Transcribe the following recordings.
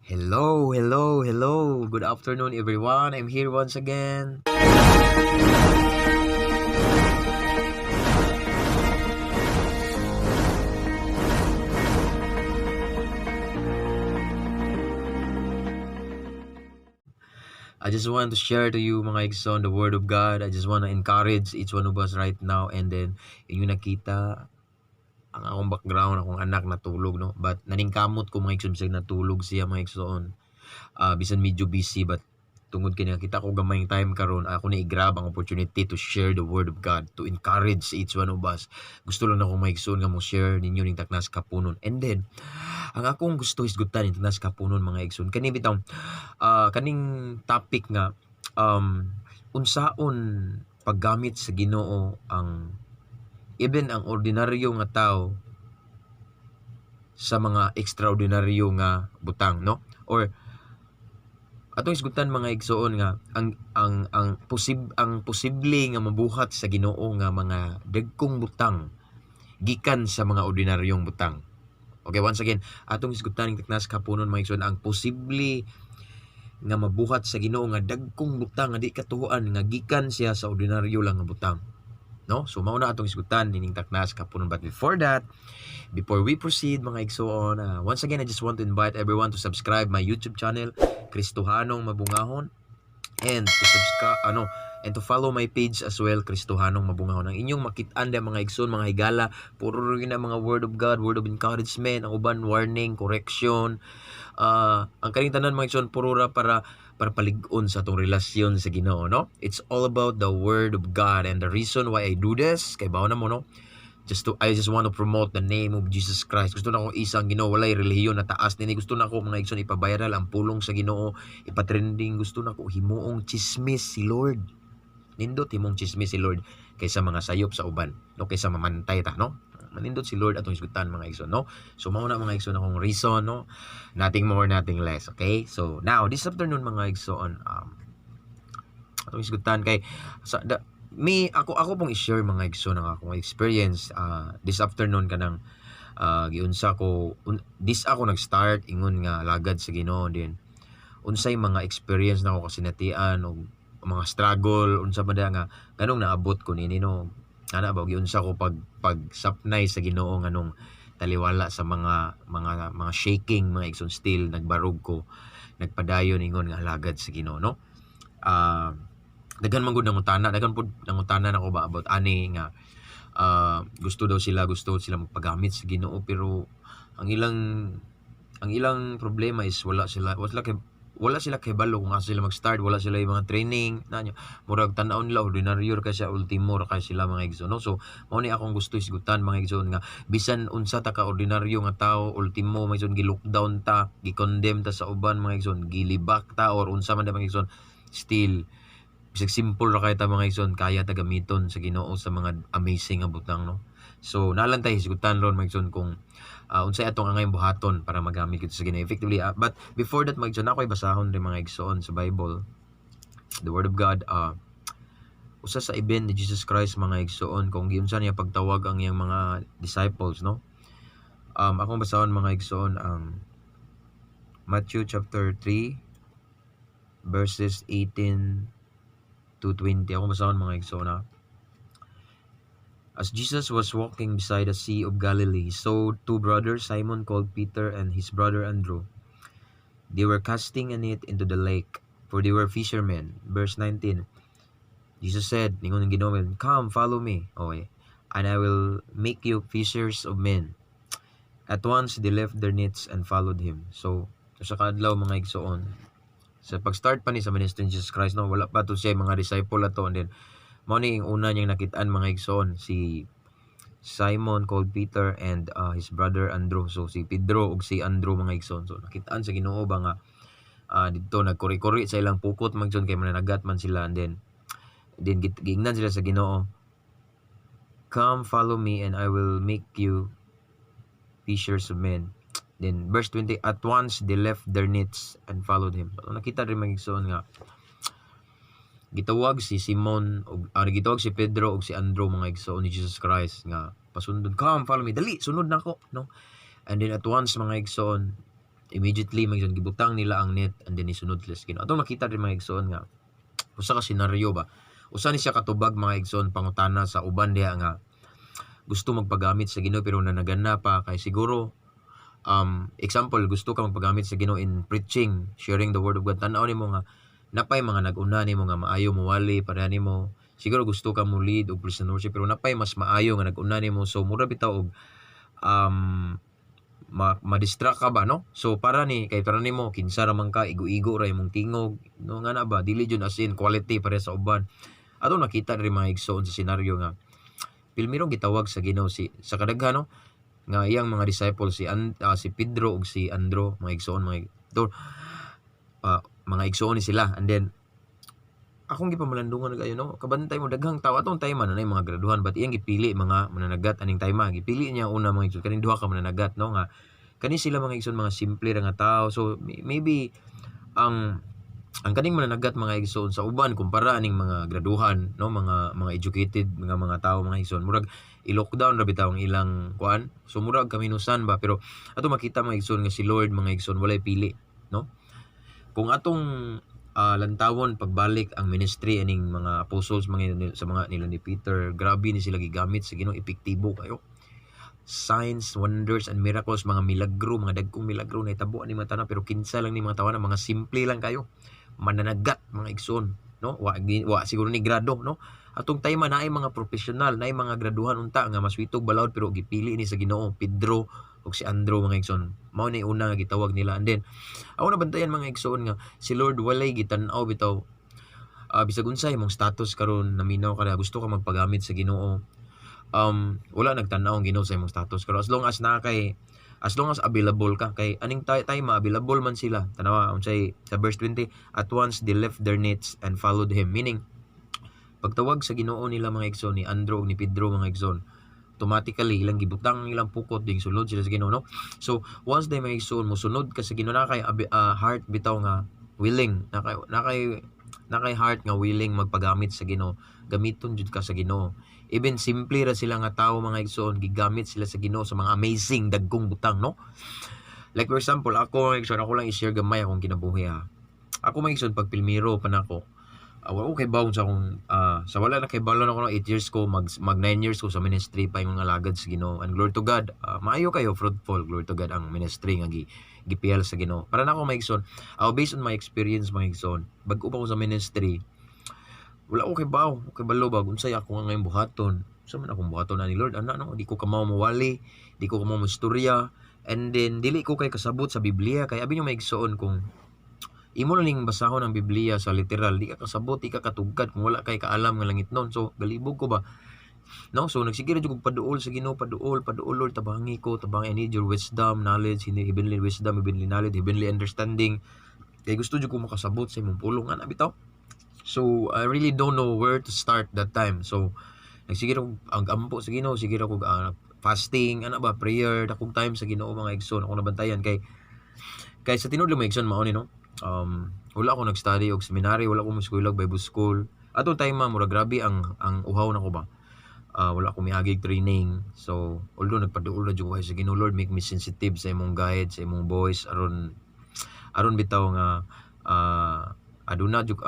Hello, hello, hello. Good afternoon, everyone. I'm here once again. I just want to share to you, mga igsoon, the Word of God. I just want to encourage each one of us right now. And then, inyo nakita ang akong background, akong anak natulog, no? But naningkamot ko, mga igsoon, bisag natulog siya, mga igsoon. Bisan medyo busy, but tungod kay nakita ko gamay time karon, ako na i-grab ang opportunity to share the Word of God, to encourage each one of us. Gusto lang nako, mga igsoon, nga mo share ninyo ning taknas kapunon. And then, ang akong gusto hisgutan ning taknas kapunon, mga igsoon, kani bitaw kaning topic nga unsaon paggamit sa Ginoo ang even ang ordinaryo nga tao sa mga extraordinaryo nga butang, no? Or atong hisgutan, mga igsoon, nga ang posible nga mabuhat sa Ginoo nga mga dagkong butang gikan sa mga ordinaryong butang. Okay, once again, atong hisgutan ning taknas kapunon, mga igsoon, ang posible nga mabuhat sa Ginoo nga dagkong butang nga di katuoan nga gikan siya sa ordinaryo lang nga butang. No? So mao na atong hisgutan nining taknas kapunon. But before that, before we proceed, mga igsoon, once again, I just want to invite everyone to subscribe my YouTube channel, Kristohanong Mabungahon, and to subscribe ano and to follow my page as well, Kristohanong Mabungahon. Ang inyong makit-an da, mga igsoon, mga higala, puro rin na mga word of God, word of encouragement, ang uban warning, correction. Ang kaning tanan, mga igsoon, puro ra para palig-on sa atong relasyon sa Ginoo, no? It's all about the Word of God, and the reason why I do this kay bawo na mo, no? Just to I just want to promote the name of Jesus Christ. Gusto na ko isang Ginoo, walay relihiyon na taas nini. Gusto na ko, mga igsoon, ipa-viral ang pulong sa Ginoo, ipa-trending. Gusto na ko himuong chismis si Lord. Nindot himong chismis si Lord kaysa mga sayop sa uban, no, kaysa mamantay ta, no? Manindot si Lord atong hisgutan, mga igsoon, no? So mao na, mga igsoon, akong reason, no? Nothing more, nothing less, okay? So now this afternoon, mga igsoon, atong hisgutan kay sa da, me ako ako pong i-share, mga igsoon, ang akong experience this afternoon kanang giunsa ko this ako nag-start ingon nga lagad sa Ginoo din, unsay mga experience nako kasinatian og mga struggle, unsa man nga ganong naabot ko nini, no? Ana ba, giunsa ko pag pagsapnay sa Ginoo nganong taliwala sa mga shaking, mga igsoon, still nagbarog ko, nagpadayon ingon nga alagad sa Ginoo, no? Daghan man gud nangutana, daghan pud nangutana nako ba about ani nga gusto sila magpagamit sa Ginoo, pero ang ilang problema is wala sila kahibalo kung asa sila mag-start, wala sila yung mga training na nyo. Murag tan-aw nila ordinaryo ra kay siya, ultimo ra kay sila, mga igsoon, no? So mao ni akong gusto hisgutan, mga igsoon, nga bisan unsa ta ka ordinaryo nga tao, ultimo, mga igsoon, gi-lockdown ta, gi-condemn ta sa uban, mga igsoon, gilibak ta or unsa man da, mga igsoon, still bisag simple ra kay ta, mga igsoon, kaya ta gamiton sa Ginoo sa mga amazing nga butang, no? So nalang tay hisgutan ron, mga igsoon, kung unsay atong angay buhaton para magamit kita sa Ginoo effectively. But before that, mga igsoon, ako'y basahon rin, mga igsoon, sa Bible, the Word of God, usa sa event ni Jesus Christ, mga igsoon, kung giunsa niya pagtawag ang iyang mga disciples, no? Akong basahon, mga igsoon, ang Matthew chapter 3 verses 18 to 20. Akong basahon, mga igsoon, ha. As Jesus was walking beside the Sea of Galilee, he saw two brothers, Simon called Peter and his brother Andrew. They were casting a net into the lake, for they were fishermen. Verse 19. Jesus said, ningon ang Ginoo, "Come, follow me, okay, and I will make you fishers of men." At once they left their nets and followed him. So, sa kaadlaw, mga igsoon, sa pag-start pa ni sa ministry ni Jesus Christ, no, wala pa to siya mga disciple ato, and then mao ni ang una niyang nakitaan, mga igsoon, si Simon called Peter and his brother Andrew. So si Pedro ug si Andrew, mga igsoon. So nakitaan sa Ginoo ba nga didto nagkuri-kuri sa ilang pukot, mga igsoon, kay mananagat man sila, and then giingnan sila sa Ginoo, "Come, follow me, and I will make you fishers of men." Then verse 20, at once they left their nets and followed him. So nakita rin, mga igsoon, nga gitawag si Simon og gitawag si Pedro og si Andrew, mga igsoon, ni Jesus Christ nga pasundon, "Come, follow me, dali, sunod na ako," no? And then at once, mga igsoon, Immediately, mga igsoon, gibutang nila ang net and then isunod sila sa Ginoo. Atong makita rin, mga igsoon, nga usa ka senaryo ba, usa ni siya katubag, mga igsoon, pangutana sa uban diha nga gusto magpagamit sa Ginoo pero nanagana pa. Kay siguro, example, gusto ka magpagamit sa Ginoo in preaching, sharing the word of God, tan-aw nimo nga napay mga nag-una nimo nga maayo muwali pareha nimo. Siguro gusto ka mo lead og praise and worship pero napay mas maayo nga nag-una nimo, so mura bitaw og ma-distract ka ba, no? So para ni kay para nimo, kinsa ra man ka, igo-igo ra imong tingog, no, nga na ba, dili jud as in quality pare sa uban. Ato nakita diri, mga igsoon, sa senaryo nga pilmirong gitawag sa Ginoo si sa kadaghan, no, nga iyang mga disciples, si Pedro ug si Andro, mga igsoon, mga to, mga igsoon ni sila. And then akong gipamalandungan kayo, no, kabantay mo daghang tao atong time na mga graduhan, but iyang gipili mga mananagat aning time. Gipili niya una, mga igsoon, kaning duha ka mananagat, no, nga kani sila, mga igsoon, mga simple ra nga tao. So maybe ang kaning mananagat, mga igsoon, sa uban kumpara aning mga graduhan, no, mga educated mga tao, mga igsoon, murag i-lockdown ra bitaw ang ilang kuan, so murag kaminusan ba. Pero ato makita, mga igsoon, nga si Lord, mga igsoon, walay pili, no? Kung atong lantawon pagbalik ang ministry aning mga apostles, mga sa mga nila ni Peter, grabe ni sila gigamit sa Ginoo, epektibo kayo, signs, wonders and miracles, mga milagro, mga dagkong milagro na itabo ani mga tanan. Pero kinsa lang ni mga tawo na mga simple lang kayo mananagat, mga igsoon, no? Wa siguro ni grado, no? Atong time naay mga profesional, naay mga graduhan unta nga maswitog balaod, pero gipili ni sa Ginoo Pedro ug si Andrew, mga igsoon. Mao ni una nga gitawag nila. And then ako nabantayan, mga igsoon, nga si Lord walay gitan-aw bitaw bisag unsay imong status karon, naminaw ka na, gusto ka magpagamit sa Ginoo, wala nagtan-aw ang Ginoo sa imong status karon, as long as available ka. Kay aning time available man sila. Tanawa unsay sa verse 20: "At once they left their nets and followed him." Meaning, pagtawag sa Ginoo nila, mga igsoon, ni Andrew ug ni Pedro, mga igsoon, automatically ilang gibutang ang ilang pukot ding sunod sila sa Ginoo, no? So once they, mga igsoon, mosunod ka sa Ginoo, na kay heart bitaw nga willing, na kay heart nga willing magpagamit sa Ginoo, gamiton jud ka sa Ginoo. Even simple ra sila nga tao, mga igsoon, gigamit sila sa Ginoo sa mga amazing dagkong butang, no? Like for example, ako, mga igsoon, ako lang i-share gamay akong kinabuhi ha. Ako, mga igsoon, pag pilmiro pa nako, wala ko kay sa akong sa wala na kay na ako ng 8 years ko, mag mag 9 years ko sa ministry pa yung mga alagad sa Ginoo. And glory to God, maayo kayo, fruitful, glory to God ang ministry nga gipiyal sa Ginoo para nako, mga igsoon. Based on my experience, mga igsoon, bag-o pa ko sa ministry, wala ko kay baw kay balo ba unsay ako nga ngayon buhaton, sa man akong buhaton ani Lord ana, no? Di ko kamaw mowali, di ko kamaw mo istorya, and then dili ko kay kasabot sa Biblia. Kay abi nyo, mga igsoon, kung imo lang ning basahon ang Biblia sa literal, di ka kasabot, di ka katugkad kung wala kay kaalam nga langit nun. So galibog ko ba, no? So nagsige ra jud kog paduol sa Ginoo, paduol, paduol, Lord, tabangi ko, tabangi. I need your wisdom, knowledge, heavenly wisdom, heavenly knowledge, heavenly understanding, kay gusto jud ko makasabot sa imong pulong ana bitaw. So I really don't know where to start that time. So nagsige ra kog ang ampo sa Ginoo, sige ra kog fasting ana ba, prayer, dakong time sa Ginoo, mga igsoon. Ako nabantayan kay sa tinuod lang, mga igsoon, mao ni, no, wala ako nag-study og seminary, wala ko mo Bible school atong time ma, mura grabe ang uhaw nako ba. Wala ko miagig training. So although nagpaduol na jud ko sa Ginoo, "Lord, make me sensitive sa imong guide, sa imong voice," aron bitaw nga aduna jud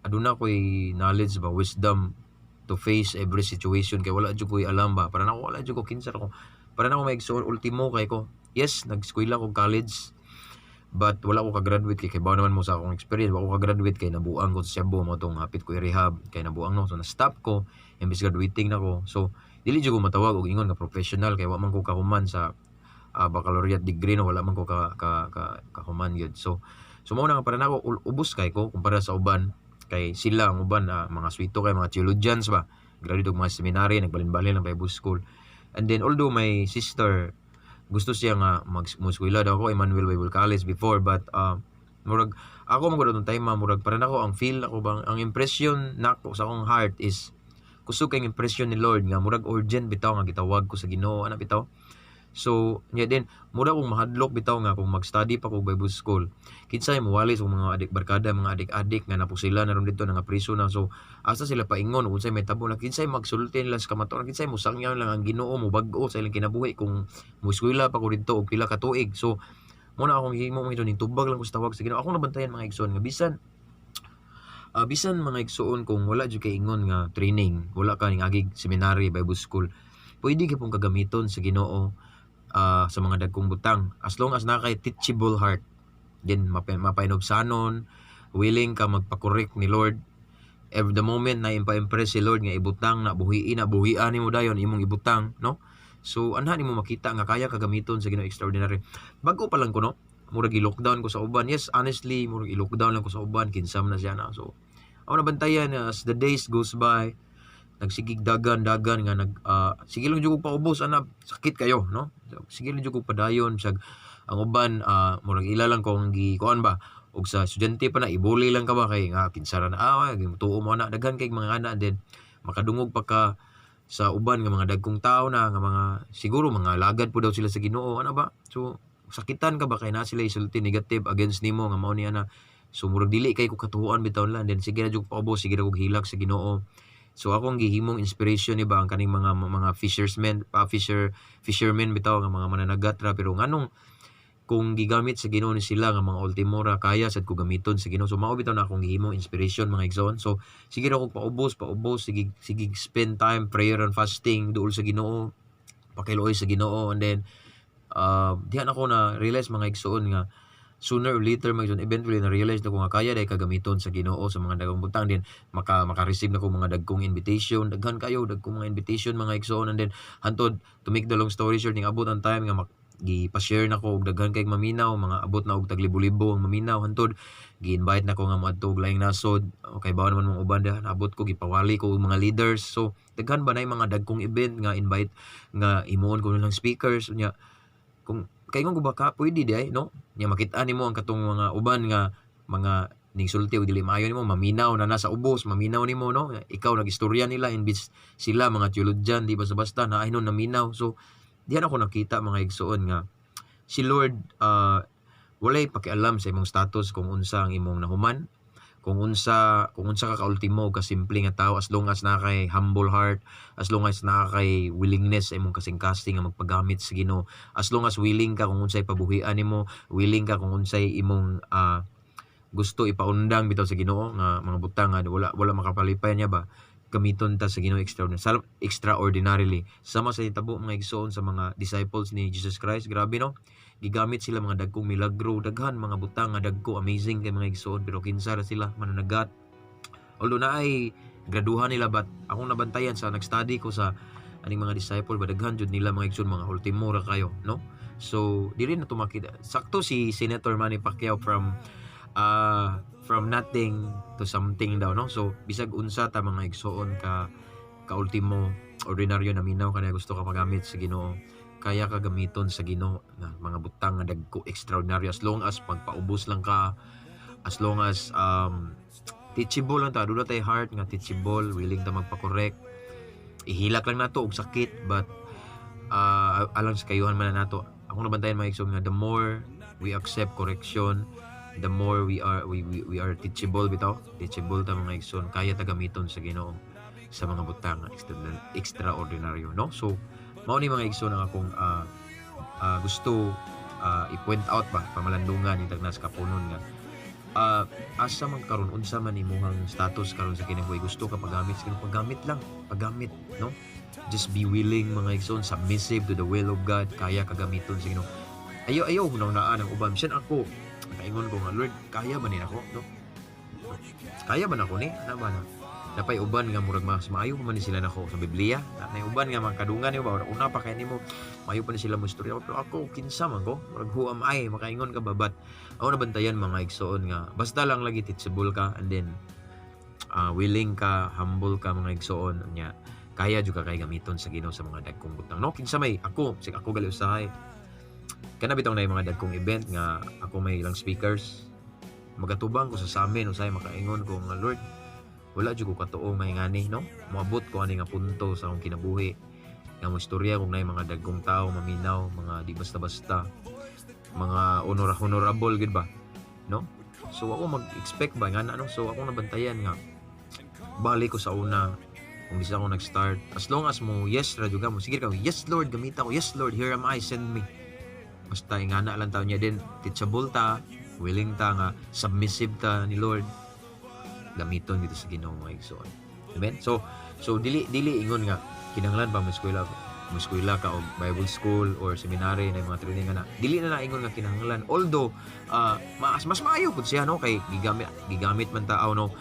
aduna ko'y knowledge ba, wisdom to face every situation, kay wala jud ko'y alam ba. Para nako wala jud ko, kinsa ra ko para nako, mga igsoon. Ultimo kay ko, yes, nag-eskwela ko college, but wala ko ka-graduate kay kabalo naman mo sa akong experience. Wala ko ka-graduate kay nabuang ko sa Cebu, mo tong hapit ko i-rehab kay nabuang, no? So na-stop ko imbes graduating na ko. So dili jud ko matawag og ingon nga professional kay wa man ko kahuman sa baccalaureate degree, no? Wala man ko ka kahuman gyud. So mao na nga para nako ubos kay ko kumpara sa uban, kay sila ang uban, mga swito kay mga theologians ba, graduate og mga seminary, nagbalin-balin ang Bible school. And then although my sister gusto siya nga mag mo daw ako Emmanuel Bible College before, but murag ako man gud time, murag para nako ang feel ako bang ang impression nako sa akong heart is kusog kay impression ni Lord nga murag urgent bitaw nga gitawag ko sa Ginoo ana bitaw. So nya din mura kong mahadlok bitaw nga kung mag-study pa ko Bible school, kinsay mowali sa mga adik barkada, mga adik-adik nga napusila na ron dito, nga priso na. So asa sila paingon unsay may tabo na, kinsay magsulti nila sa kamatuoran, kinsay mosangyaw lang ang Ginoo, mo bag-o sa ilang kinabuhi kung moeskwela pa ko didto og pila ka tuig? So Mao na akong gihimo, mga igsoon, tubag lang ko sa tawag sa Ginoo. Akong nabantayan, mga igsoon, nga bisan mga igsoon kung wala jud kay ingon nga training, wala ka ning agig seminary, Bible school, pwede gyud pong kagamiton sa Ginoo sa mga dagkong butang as long as naa kay teachable heart, then mapainubsanon, willing ka magpa-correct ni Lord. Every the moment na impa-impress si Lord nga ibutang na, buhiin na, buhian nimo dayon imong ibutang, no? So anha nimo makita nga kaya ka gamiton sa Ginoo extraordinary. Bago pa lang ko, no, murag i-lockdown ko sa uban. Yes, honestly, murag i-lockdown lang ko sa uban, kinsam na siya na. So ako nabantayan, as the days goes by, nagsigig dagan dagan nga nag sige lang jud kog paubos ana, sakit kayo, no? So, sige lang jud kog padayon sag ang uban, murag ila lang kong gi kuan ba, ug sa estudyante pa na ibuli lang ka ba kay nga kinsa ra na, tuo mo ana, daghan kay mga ana. Then makadungog pa ka sa uban nga mga dagkong tao na nga mga siguro mga lagad po daw sila sa Ginoo ana ba. So sakitan ka ba kay na sila isulti negative against nimo nga mao ni ana. So murag dili kay ko katuoan bitaw lang. Then sige na jud paubos, sige na kog hilak sa Ginoo. So akong gihimong inspiration ni ba ang kaning mga fishermen pa, fishermen bitaw nga mga mananagat ra, pero nganong kung gigamit sa Ginoo ni sila nga mga ultimo ra, kaya sad ko gamiton sa Ginoo. So mao bitaw na akong gihimong inspiration, mga igsoon. So sige ra kog paubos paubos, sige sige spend time prayer and fasting, duol sa Ginoo, pakiluoy sa Ginoo. And then dihan ako na realize, mga igsoon, nga sooner or later, mga igsoon, eventually na realize na ko nga kaya day kagamiton sa Ginoo sa mga dagkong butang din. Maka-receive na ko mga dagkong invitation, daghan kayo dagkong mga invitation, mga igsoon. And then hantod, to make the long story short, ning abot ang time nga gi-pa-share na ko og daghan kay maminaw, mga abot na og taglibo-libo ang maminaw, hantod gi-invite na ko nga moadto og laing nasod. Okay ba naman mga uban diha, naabot ko, gipawali ko og mga leaders. So daghan ba na mga dagkong event nga invite nga himuon ko nilang speakers. Unya kung kaingon ko ba ka pwede di ay, no? Nya makita nimo ang katong mga uban nga mga ningsulti og dili maayo nimo, maminaw na nasa ubos, maminaw nimo, no? Ikaw nagistorya nila imbis sila mga theologian, di basta-basta na ay no naminaw. So diyan ako nakita, mga igsoon, nga si Lord walay pakialam sa imong status, kung unsa ang imong nahuman, kung unsa ka kaultimo ka simple nga tao. As long as naa kay humble heart, as long as naa kay willingness sa imong kasing-kasing nga magpagamit sa Ginoo, as long as willing ka kung unsay pabuhian nimo, willing ka kung unsay imong gusto ipaundang bitaw sa Ginoo nga mga butang nga wala wala makapalipay niya ba, gamiton ta sa Ginoo extraordinarily. Sama sa hitabo, mga igsoon, sa mga disciples ni Jesus Christ. Grabe, no? Gigamit sila mga dagkong milagro, daghan mga butang nga dagko, amazing kay, mga igsoon, pero kinsa ra sila? Mananagat. Although naay graduhan nila, but akong nabantayan sa nag-study ko sa aning mga disciple ba, daghan jud nila, mga igsoon, mga ultimo ra kayo, no? So diri na tumakita sakto si Senator Manny Pacquiao, from nothing to something daw, no? So bisag unsa ta, mga igsoon, ka kaultimo, ordinaryo na minaw kanay gusto ka magamit sa Ginoo, kaya ka gamiton sa Ginoo nga mga butang nga dagko, extraordinary, as long as magpaubos lang ka, as long as teachable lang ta, duna tay heart nga teachable, willing ta magpa-correct. Ihilak lang nato og sakit, but alang sa kayuhan man na nato. Akong nabantayan, mga igsoon, nga the more we accept correction, the more we are teachable bitaw, teachable ta, mga igsoon, kaya ta gamiton sa Ginoo sa mga butang nga extraordinaryo, no? So mao ni, mga igsoon, ang akong gusto i-point out ba, pamalandungan ni tagnas kapunon nga asa man karon, unsa man imuhang status karon sa kinabuhi, gusto ka paggamit sa Ginoo, paggamit lang, paggamit, no? Just be willing, mga igsoon, submissive to the will of God, kaya ka gamiton sa Ginoo. Ayo ayo hunahunaan ang uban. Bisan ako, nakaingon ko nga, "Lord, kaya ba ni nako, no? Kaya ba nako ni?" Ana ba na napay uban nga murag mas maayo pa man ni sila nako sa Biblia, na uban nga mga kadungan nimo ba, una pa kay nimo, maayo pa ni sila mo istorya, pero ako, kinsa man ko? Murag who am I? Makaingon ka ba? But ako nabantayan, mga igsoon, nga basta lang lagi teachable ka and then willing ka, humble ka, mga igsoon, nya kaya jud ka kay gamiton sa Ginoo sa mga dagkong butang, no? Kinsa may ako, sig ako gali usahay kana bitaw na mga dagkong event nga ako may ilang speakers, magatubang ko sa amin usahay, makaingon ko nga, "Lord, wala jud ko katuo nga ingani, no, moabot ko ani nga punto sa akong kinabuhi nga mo istorya kung naay mga dagkong tao maminaw, mga di basta-basta, mga honorable gid ba, no?" So ako mag-expect ba nga na, no? So ako nabantayan nga balik ko sa una kung di sa ako nag-start. As long as mo yes ra jud ka mo, sige ka, "Yes Lord, gamita ko. Yes Lord, here am I, send me." Basta ingana lang taon niya din, teachable ta, willing ta nga submissive ta ni Lord, gamiton dito sa Ginoo, mga igsoon. Amen. So dili dili ingon nga kinahanglan pa mo eskwela ka og Bible school or seminary na mga training nga na. Dili na ingon nga kinahanglan. Although mas mas maayo pud siya, no, kay gigamit gigamit man tao, no,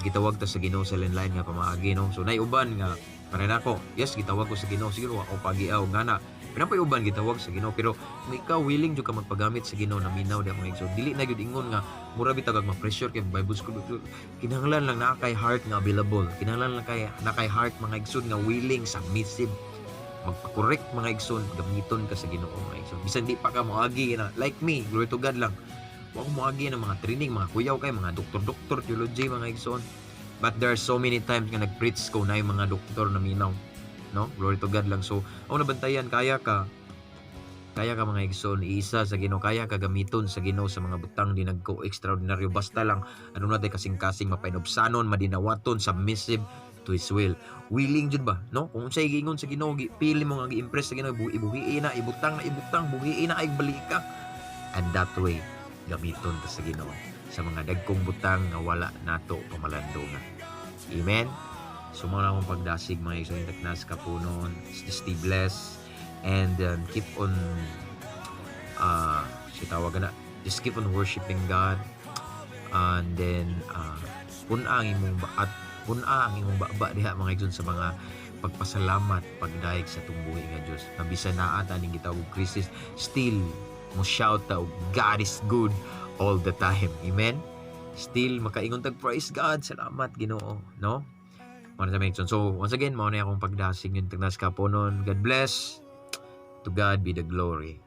gitawag ta sa Ginoo sa lain nga pamaagi, no. So nay uban nga pare nako, yes, gitawag ko sa Ginoo, siguro ako pagiaw nga na. Pero pa uban gitawag sa Ginoo, pero kung ikaw willing jud ka magpagamit sa Ginoo, na minaw di mga igsoon. Dili na gyud ingon nga mura bitag ma-pressure kay Bible school. Kinahanglan lang naa kay heart nga available. Kinahanglan lang kay naa kay heart, mga igsoon, nga willing, submissive, magpa-correct, mga igsoon, gamiton ka sa Ginoo, mga igsoon. Bisan di pa ka moagi na like me, glory to God lang. Wa ko moagi ng mga training, mga kuyaw kay mga doktor-doktor, theology, mga igsoon. But there are so many times nga nag-preach ko na yung mga doktor na minaw. No? Glory to God lang. So, ako nabantayan, kaya ka, mga igsoon, iisa sa Ginoo, kaya ka gamiton sa Ginoo sa mga butang di nagko extraordinaryo, basta lang ano natin kasing-kasing mapainubsanon, madinawaton, submissive to His will. Willing jud ba, no? Kung unsay giingon sa Ginoo, pili mo nga gi-impress sa Ginoo, ibuhi na, ibutang na, ibutang, buhi na ay balika. And that way, gamiton ta sa Ginoo sa mga dagkong butang nga wala nato pamalandungan. Amen. So mga akong pagdasig, mga igsoon, taknas kapunon, just stay blessed and keep on si tawag na, just keep on worshiping God and then pun-a ang imong at pun-a ang imong baba diha, mga igsoon, sa mga pagpasalamat, pagdayeg sa tumbuhi nga Dios na bisan naa ta ning gitawag og crisis, still mo shout ta og "God is good all the time." Amen. Still makaingon tag "Praise God, salamat Ginoo," no? Mao na sa mga igsoon. So once again, mao na akong pagdasig yun tagnas kaponon. God bless. To God be the glory.